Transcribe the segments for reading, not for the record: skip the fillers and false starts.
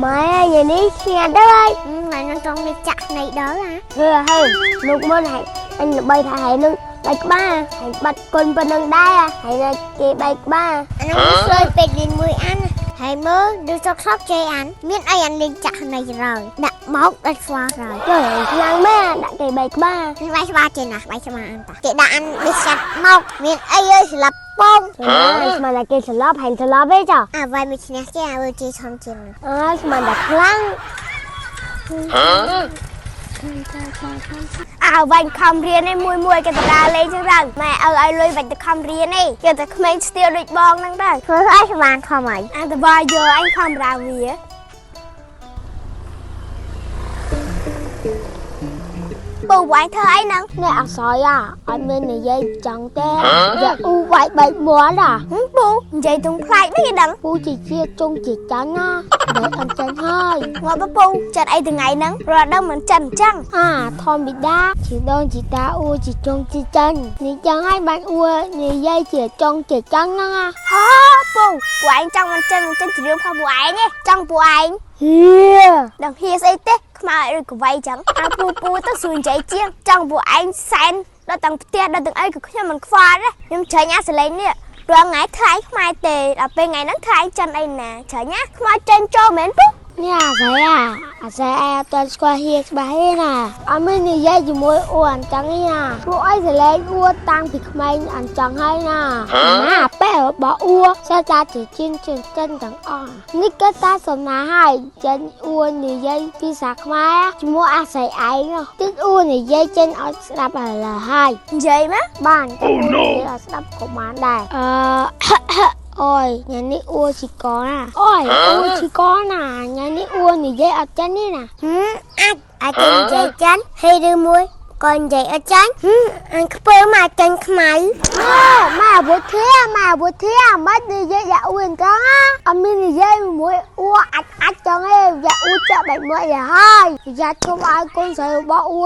ម៉ែថ្ងៃនេះឆ្ងាញ់ដល់ហើយ ថ្ងៃហ្នឹងចង់មានចាក់នៃដល់ណា ហឺហើយលោកមុនហើយអញល្បីថាហើយនឹងបែកក្បាលហើយបាត់គុណប៉ុណ្្នឹងដែរហើយនៅគេបែកក្បាល អាហ្នឹងវាសើយពេកលេងមួយអានហើយមើលដូចសុកសុកជេអានមានអីអានលេងចាក់នៃហើយដាក់បោកដល់ស្វាហើយ ចុះខ្លាំងមែនដាក់គេបែកក្បាល នេះបាយស្វាចេះណាបាយស្វាអានតាគេដាក់អានបិសាត់មកមានអីអើយស្លាប់ពង ស្មានតែគេស្លាប់ហើយស្លាប់ទេចា អាវាយមិនឈ្នះគេអាវាជេឆំជាង អើស្មានតែខ្លាំង អើវាញ់ខំរៀនឯងមួយមួយគេទៅដើរលេងចឹងទៅម៉ែឪឲ្យលុយបាច់ទៅខំរៀនឯងគេតែក្មេងស្ទាវដូចបងហ្នឹងទៅ ធ្វើឲ្យស្មានខំហើយ អាតបាយកអញខំរាវាពូវាញ់ធ្វើអីហ្នឹង នេះអសយអាអត់មាននិយាយចង់ទេយកអ៊ូវាយបែកមាត់អា ហឹមពូនិយាយទុំប្លែកមិនគេដឹង ពូជាជាចុងជាចាញ់ណាបែកអត់ចាញ់ហើយ ងាប់ពូចិត្តអីថ្ងៃហ្នឹងរត់ដឹងមិនចិនអញ្ចឹង អាធម្មតាជាដងជាតាអ៊ូជាចុងជាចាញ់នេះចឹងហើយបានអ៊ូនិយាយជាចុងជាចាញ់ហ្នឹងអា ហ៎ពូពូឯងចង់មិនចិនមិនចិនជារឿងរបស់ពូឯងទេចង់ពូឯង ហៀ ដឹងហៀស្អីទេខ្មៅឬកវៃចឹងអាពូពូទៅស្រួលនិយាយជាងចង់ពូឯងសែនដល់ទាំងផ្ទះដល់ទាំងអីក៏ខ្ញុំមិនខ្វល់ដែរខ្ញុំច្រាញ់អាសលេងនេះរាល់ថ្ងៃថ្លៃខ្មែរទេដល់ពេលថ្ងៃហ្នឹងថ្លៃចិនអីណាច្រាញ់ណាខ្មោចចេញចូលមែនពូ នេះអាស្រីអាអាស្រីអត់ទាន់ស្គាល់ហៀច្បាស់ទេណាអត់មាននិយាយជាមួយអ៊ូអញ្ចឹងទេណាពួកអីសលេងអ៊ូតាំងពីក្មេងអញ្ចឹងហើយណាណាបែរបស់អ៊ូសិតតាជាចិនចិនចិនទាំងអស់នេះក៏តាសំណាហើយចិនអ៊ូនិយាយភាសាខ្មែរជាមួយអាស្រីឯងតិចអ៊ូនិយាយចិនឲ្យស្ដាប់ឥឡូវហើយ និយាយមក បានតែអ៊ូនិយាយឲ្យស្ដាប់ក៏បានដែរអឺ អូយញ៉ានេះអ៊ូជីកណាអូយអ៊ូជីកណាញ៉ានេះអ៊ូនិយាយអត់ចិនទេណា ហឹមអាចអាចគេនិយាយចិនហើយឬមួយក៏និយាយអត់ចាញ់ហឹមអញខ្ពើមកចាញ់ខ្មៅ ម៉ែវុធាម៉ែវុធាមិននិយាយយ៉ាអ៊ូអញ្ចឹងអត់មាននិយាយមួយអ៊ូអាចអាចចឹងឯងយ៉ាអ៊ូចាក់បែកមួយយ៉ាហើយយ៉ាឈប់ឲ្យកូនស្រីរបស់អ៊ូ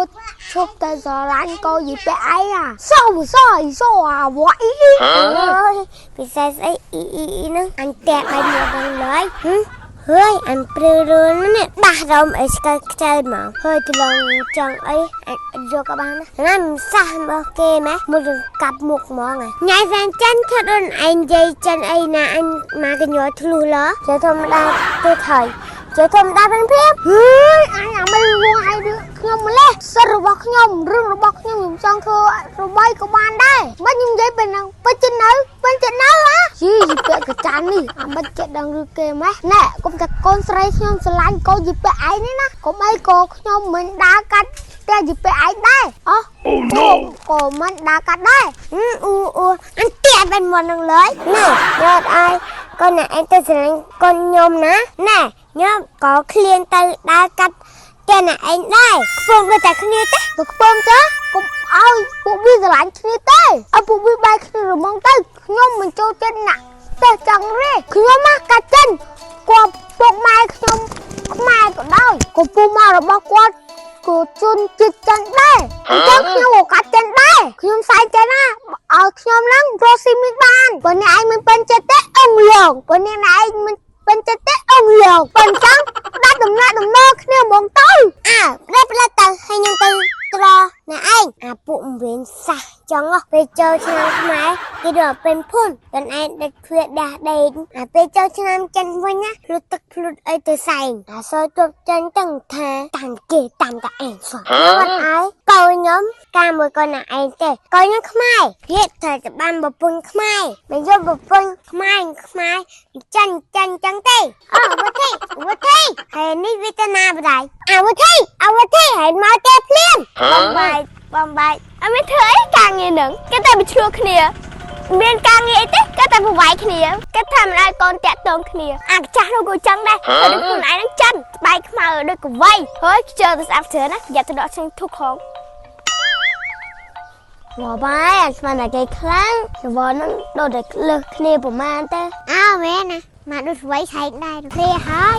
ឈប់តែស្រឡាញ់កូនយីពាក់ឯងអាសោសោសោអាវ៉ៃ អើយពិសេសស្អីអ៊ីអ៊ីអ៊ីហ្នឹងអញតាក់បាយមកដល់ឡើយហឹមហើយអញព្រឺរឿននេះដាស់រោមអីស្កើខ្ចៅមកហើយទៅឡងចង់អីអញយកក៏បានណាណាមិនសះរបស់គេម៉េះមួយកាប់មុខហ្មងញ៉ៃវ៉ាន់ចិនធ្វើដូចឯងនិយាយចិនអីណាអញមកកញ្ញធ្លុះលើជើធម្មតាទេថយជើធម្មតាវិញព្រាប ហើយអញអាមិនវងឲ្យរឿងខ្ញុំម្លេះសិទ្ធរបស់ខ្ញុំរឿងរបស់ខ្ញុំខ្ញុំចង់ធ្វើរបីក៏បានដែរមិនខ្ញុំនិយាយពេលហ្នឹងពេញចិត្តនៅពេញចិត្តនៅហ៎ជីយីពាក់កចាននេះអាមិនចេះដឹងរឿងគេម៉េះណែកុំតែកូនស្រីខ្ញុំស្រឡាញ់កូនយីពាក់ឯងនេះណាកុំអីក៏ខ្ញុំមិនដើរកាត់ផ្ទះយីពាក់ឯងដែរអោះ Oh no! ក៏មិនដើរកាត់ដែរ អឺអ៊ូអ៊ូអញតាក់បែនមកនឹងឡើយណែយកឲ្យកូនឯងទៅស្រឡាញ់កូនខ្ញុំណាណែខ្ញុំក៏ឃ្លានទៅដើរកាត់តែណែឯងដែរខ្ពងដូចតែគ្នាទេ ទៅខ្ពើមចាកុំឲ្យពួកវាស្រឡាញ់គ្នាទេឲ្យពួកវាបែកគ្នារមងទៅខ្ញុំមិនចូលចិត្តណាក់ទេចង់ទេខ្ញុំមកកាត់ចិនគាត់ពុកម៉ែខ្ញុំខ្មែរក៏ដោយក៏ពូម៉ារបស់គាត់ក៏ជនជាតិចិនដែរអញ្ចឹងខ្ញុំក៏កាត់ចិនដែរខ្ញុំសែងចិនណាឲ្យខ្ញុំហ្នឹងរកស៊ីមានបានបើអ្នកឯងមិនពេញចិត្តទេអងលោកបើអ្នកឯងមិនពេញចិត្តទេអងលោកបើអញ្ចឹងផ្ដាច់ដំណាក់ដំណើរគ្នាហ្មងទៅ អើផ្ដាច់ផ្ដាច់ទៅហើយខ្ញុំទៅត្រណែឯងអាពួកវិញសះចង់ពេលចូលឆ្នាំខ្មែរគេដល់ពេលភុនកនឯងដឹកទ្វាដាស់ដេកអាពេលចូលឆ្នាំចិនវិញណាភ្លុតទឹកភ្លុតអីទៅសែងអាសយទប់ចិនទាំងថាតាមគេតាមតាឯងសោះអត់ឲ្យកូនខ្ញុំការមួយកូនណាឯងទេកូនខ្ញុំខ្មែរវាត្រូវតែបានប្រពន្ធខ្មែរមិនយកប្រពន្ធខ្មែរខ្មែរចិនចិនចឹងទេអូវុធីវុធីហើយនេះវាទៅណាបដៃអាវុធីអាវុធីហើយមកទេភ្លាម បំបែកបំបែកអត់មានធ្វើអីការងារហ្នឹងគេតែបញ្ឈ្លោះគ្នាមានការងារអីទេគេតែប្រវាយគ្នាគេថាមិនឲ្យកូនតាក់ទងគ្នាអាចាស់នោះក៏ចឹងដែរតែដូចខ្លួនឯងហ្នឹងចិនបែកខ្មៅដូចកវៃហើយខ្ជិលទៅស្អាប់ច្រើនណាប្រយ័ត្នទៅដកចេញធុកហង មកបាយអាស្មានតែគេខ្លាំងសវនហ្នឹងដូចតែលើសគ្នាប្រមាណទេ អើមែនណាមកដូចស្វ័យឆែកដែរគ្នាហើយ